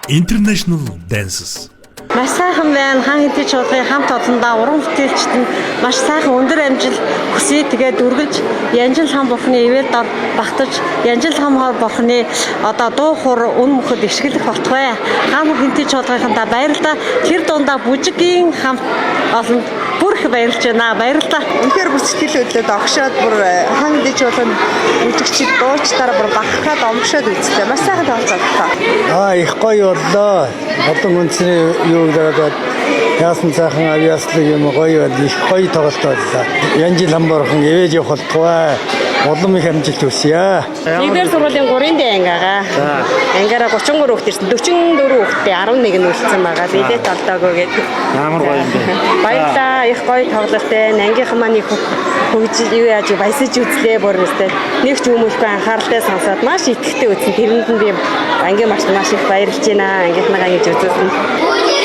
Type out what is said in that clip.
International Dances. Маш сайхан байна. Хаан хэнтэй чуулгын хамт олондоо уран бүтээлчид нь маш сайхан өндөр амжилт хүсье. Тэгээд үргэлж Янжил хам бурхны ивэл дор багтаж, Янжил хам бурхны одоо дуу хур үн мөхөд ишгэлэх болтугай. Хаан хэнтэй чуулгынхандаа баярлалаа. Тэр дундаа бүжигийн хамт олонд бүр их баярлж байна. Баярлалаа. Үнэхээр бүр сэтгэл хөдлөлд огшоод бүр хаан дэж болгон бүжигчид дуучдаараа бүр бахархаад омгшоод үзлээ. Маш сайхан тоглолцоо. Аа, их гоё боллоо. Олон үндэсний юу гэдэг яасан сайхан авьяаслаг юм гоё бол их гоё тоглолт боллоо. Янжил хамбархан ивэж явах болтугай. Улам их амжилт хүсье. Нэгдүгээр сургуулийн 3-ын дэ анги байгаа. Ангиараа 33 хүүхэд ирсэн. 44 хүүхэдтэй 11 нь үлдсэн байгаа. Билет олдоогүй гэдэг. Ямар гоё юм бэ? Баярлалаа. Их гоё тоглолт байна. Ангийнхан маань их хөгжил юу яаж баясаж үзлээ бүр нэстэй. Нэг ч өмөлгүй анхааралтай сонсоод маш итгэвтэй үзсэн. Тэрэнд нь би ангийн маш маш их баярлж байна. Ангийнхнагаа ингэж үзүүлсэн.